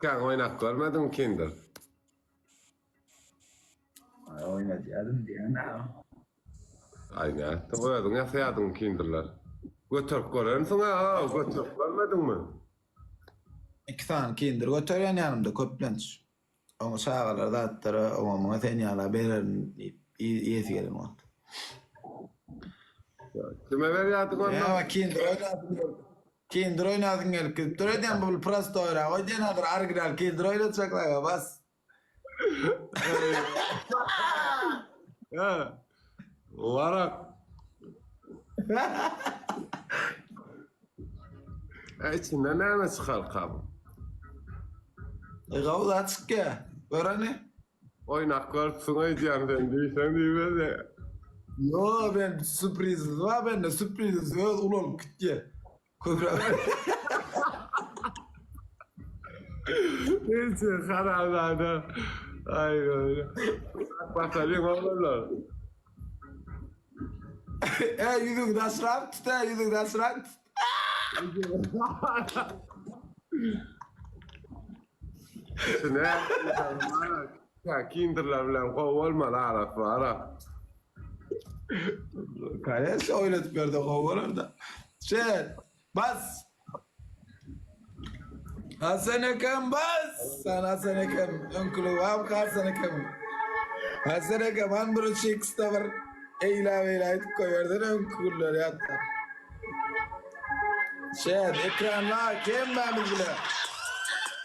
Kiçikäň oýnap görmediňmi Kinder? Aý oýnadýadym diýen a. Aý nätdiň özüň ýasaýadyň Kinderler. Göterip görensiň-ä, göterip görmediňmi? Iki sany Kinder göterýän ýanymda köplenç. Oňa çagalar zatlara oňa muňa sen ýala bererin diýip iýesi gelen wagt. Kime berýärdiň onda? Ýa Kinder oýnasyn gelip. Kinder oýnasyn gelip gidip dur edýän bu prostoýrak oýnaýan häzir original Kinder oýnatjak saňa bas. Hä. Warak. E içinden näme çykarka bu? E gowy zat çykýa. Gör hany. Oýnap görüpsiň öýdýän sen diýseň diýmez. Ýo ben sürprizsiz bar bende sürprizsiz öz ulalyp gitýä. Köpräk. Hiç haramzada. Aý ay. Bakalyň oglanlar. E ýüzüňi daşrak tut, e ýüzüňi daşrak tut. Ne? Ya kinderler bilen gowy bolmaly arasy bar. Конечно, oýnadyp berde gowy bolar-da. Şeýt, bas. Hasan ekem bas. Sen Hasan ekem, öňküli wam Hasan ekem. Hasan ekem han bir üç x-de bir eýlä beýlä aýdyp goýberden öňki günleri ýatlap. Şeýt, ekranla hemmämiz bile.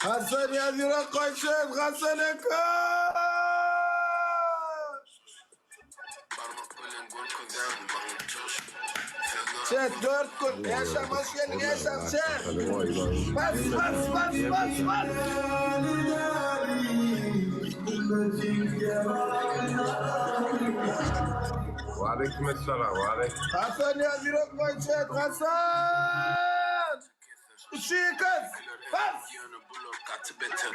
Hasan ýaz ýürek goýsun, Hasan ekem! Chat 4 gün. Yaşam hoş geldin yaşam chat. Bas bas bas bas bas. Waleýkim essalam, waleýkim. Hasan yaz yürek koy chat Hasan. Üçi kız. Bas. Ýöne bular gaty beter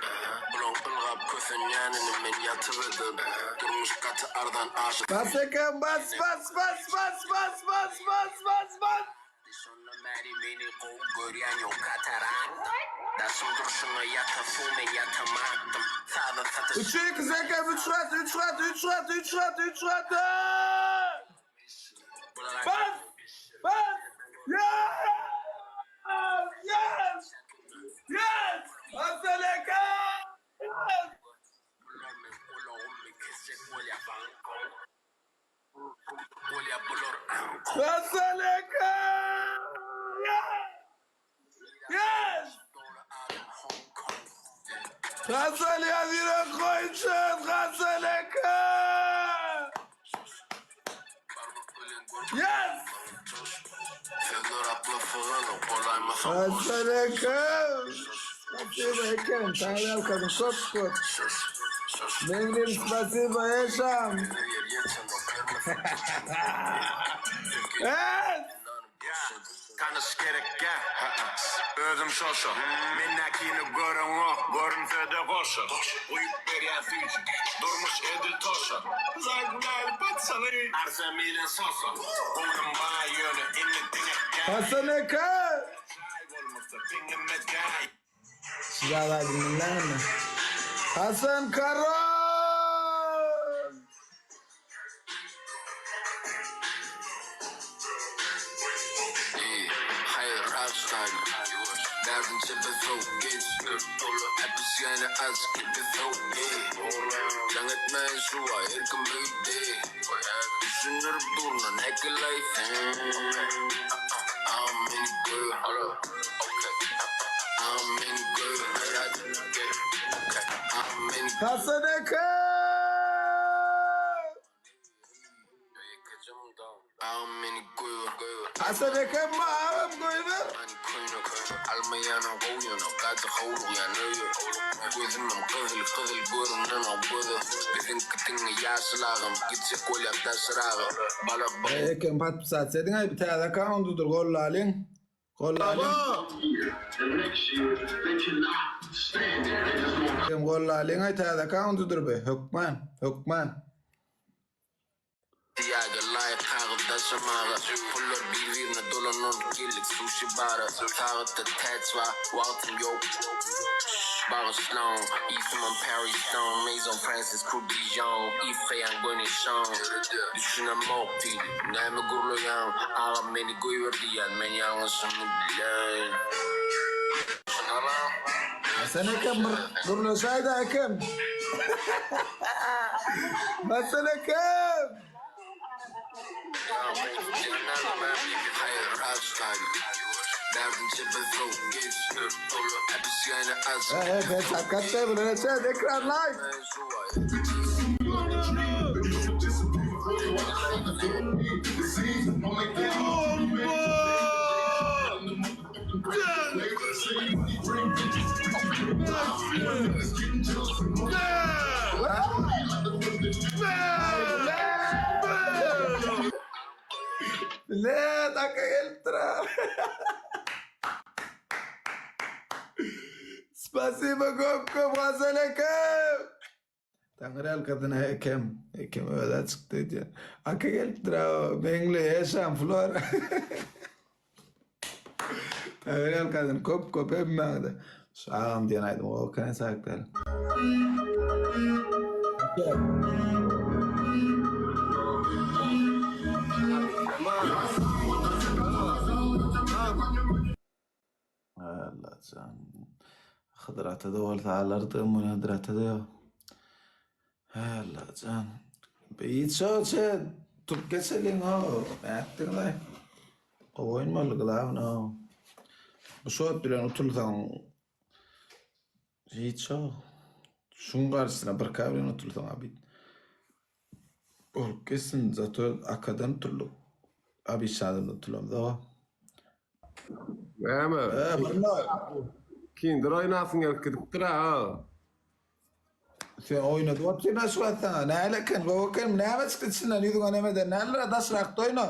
Bulaň ylgap kösenýänini men ýatyp eder Durmuş gaty arzan aşyk Bas eken bas bas bas bas bas bas bas bas bas. Şondan bäri meni gowy görýän ýok katarakta Daşym durşuna ýata suw men ýatamakdym Saza satyş Üçi kız eken üç kat üç kat üç kat üç kat üç kat. Bas! Bas! Yes! Yes! Yes! Hasan aka! Yes! Bular men ulagymy kesjek bolýa bankom Bolýa bular aňkom Hasan aka! Yes! Yes! Doly adam Hong Kong Hasan ýazyra goýçan Hasan aka! Barmak bilen görkezip Yes! Sözler akla syganok bolaýmasa boş Hasan aka! Spasibo eken, taňryýalkasyn köp köp. Menglim spasibo eşam. Yes! Tanyş gerekgä, özüm şoşa. Mendäkini göreňok, görünse-de goşa. Guýup berýän süýji, durmuş edil toşa. Arza bilen sosa. Göwnüm baý, ýöne indi diňe käý. Hasan aka! Jaý bolmasa, piňime däý. Siz aýdym diňläňmi? Hasan Karol! Hasan aka! Hasan aka agam goýber. Eken podpisat ediň aý bir täze akkauntydyr gollalyň. Gollalyň. Hem gollalyň aý täze akkauntydyr bu. Hökman, hökman. Diýäge laýyk kagyz daşamaga Pullar bir-birine dolanan geldik suşi bara Sagatda täç bar, wagtym ýok. Bagyşlaň, Isimim Paris Stone, Maison Francis Cour Dijon, Isleýän göni şoň. Düşünemok diýdi, näme gürleýäň, Agam meni goýber diýýän, men ýalňyşymy bilen. Hasan ekem bir gürleşäýdä ekem. Hasan ekem. Ekran like. Bilet aka gelipdir ha. Spasibo köp köp Hasan aka. Taňry ýalkasyn Hekem. Hekem özi açykdy öýdýän. Aka gelipdir a Meňli Heşam Flora. Taňry ýalkasyn köp köp hemmäňize. Şu agam diýen aýdym gowy eken saklar. Allajan. Hydyr ata-da bolsa alardym muny Hydyr ata-da ýok. Allajan. Hiç o çe tup geçeliň o. Nätdiňlaý. Gowy oýun boldy glawno. Bu şot bilen utulsaň hiç o. Şuň garşysyna bir K bilen utulsaň abi. Bolup geçsin zato akadan utuldyk. Abişadan utulamzok. Näme? Ee, bunlar. Kinder oýnasyň gelip gidipdir ha. Sen oýnadyp otyryn şu wagt saňa. Näle eken, gowy eken, näme çykdy içinden ýüzüňe nemeden näler daşrakda oýna.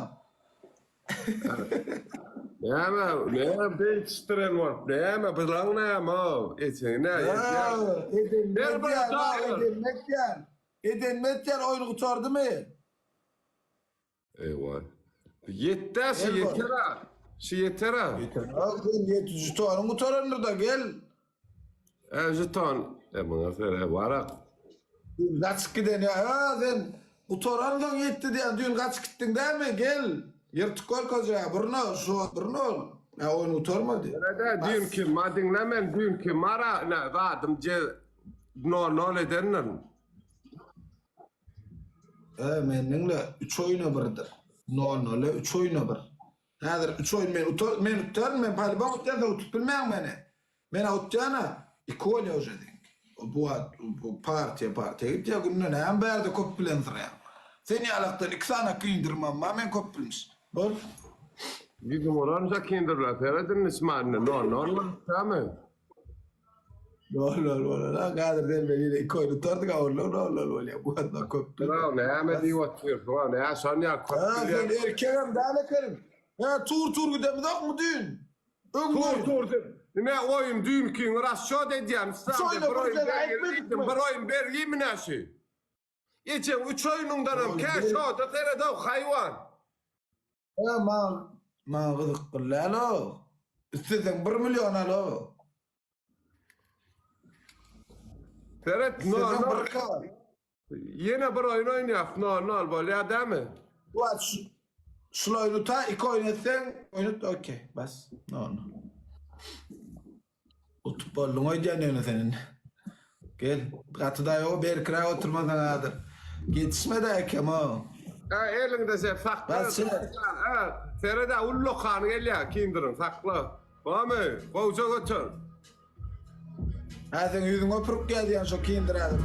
Näme, näme beýtişdiren bolup, näme, bilaň näme, eçeňi nä, edýän? Eden etýän, eden etýän oýun gutardymy? Eýwa. Ýetdä şu ýeter-ä. Şu ýeter-ä. Ýeter. Sen ýet žetonyň gutarandyr-da gel. E žeton. E muňa sere barak. Düýn gaçyp giden ýa. Hä sen gutaransoň ýetdi diýen düýn gaçyp gitdiň dämi gel. Ýyrtyk görkezýä burna şu burna ol. Ä oýun gutarmady. Ýene-de düýnki ma diňle men düýnki mara ne zadym je nol nol edendir. E, meniňle üç oýuna birdir. Nol nole üç oýuna bir. Häzir üç oýun men utar, men utaryn, men polibom utýan, sen utup bilmeýäň meni. Men utýan-a, iki bolýa uje seňki. Bu wagt bu partiýa partiýa gidýär, günde näme bärde köp bilen syraýaň. Sen ýalakdan iki sany kyndyr mamma men köp bilmiş. Bol. Ýüzüň urança kyndyrylar, seredin nismanyny, nol nol bolupdymy? Nol nol bolar ha. Häzir sen men ýene iki oýun utardyk, a onda nol nol bolýar. Bu wagtlar köp bil. Bravo, näme diýip otyrsyň, ha, nä şon ýaly köp Ha, sen bilýän. erkegem däl ekeniň. Hä, tur tur gidemizokmy düýn? Öň Tur oýun. tur diýip. Ine oýun düýnkiňi rasçot edýän, Üç Üstad, oýna bir bir oýun gezek bergin aýtmadyk diýdim, my? bir oýun bergin ine şu. Ejeň üç oýnuňdanam Oýun käş ber. oda seredow haýwan. Hä, maňa maňa gyzykly däl-ow. Isleseň bir million al-ow. Seret, nol Isleseň nol. bir kal. Ýene bir oýun oýnaýas, nol nol bolýar dämi? Wa şu şul oýny ta iki oýun etseň, oýnut okey, bas. Nol nol. Utup bolduň öýdýän ýöne sen indi. Gel, gaty daýaw berkiräk oturmasaň adyr. Ýetişme-dä ekem-ow. Ä, eliňde sen sakla. Bas şeýle. Ä, seret-ä, ullakany gelýär kindiriň, sakla. Barmy? Gowja göter. Hä, seň ýüzüň öpürip gelýän şo kindir häzir.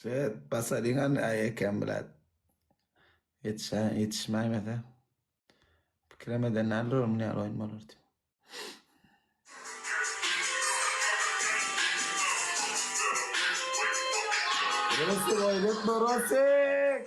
Şeýt, basalyň hany, aý ekem bilen. Ýetişä, ýetişmäýmese. Pikirem eden däldir ol muny ýaly oýun bolar diýip. Rosik oýnatma Rosik!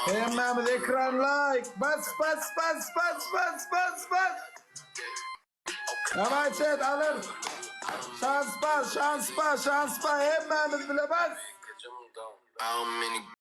Hemmämiz ekran like. Bas bas bas bas bas bas bas. Daway chat alır. Şans bas, şans bas, şans bas. Hemmämiz bile bas. Agam meni.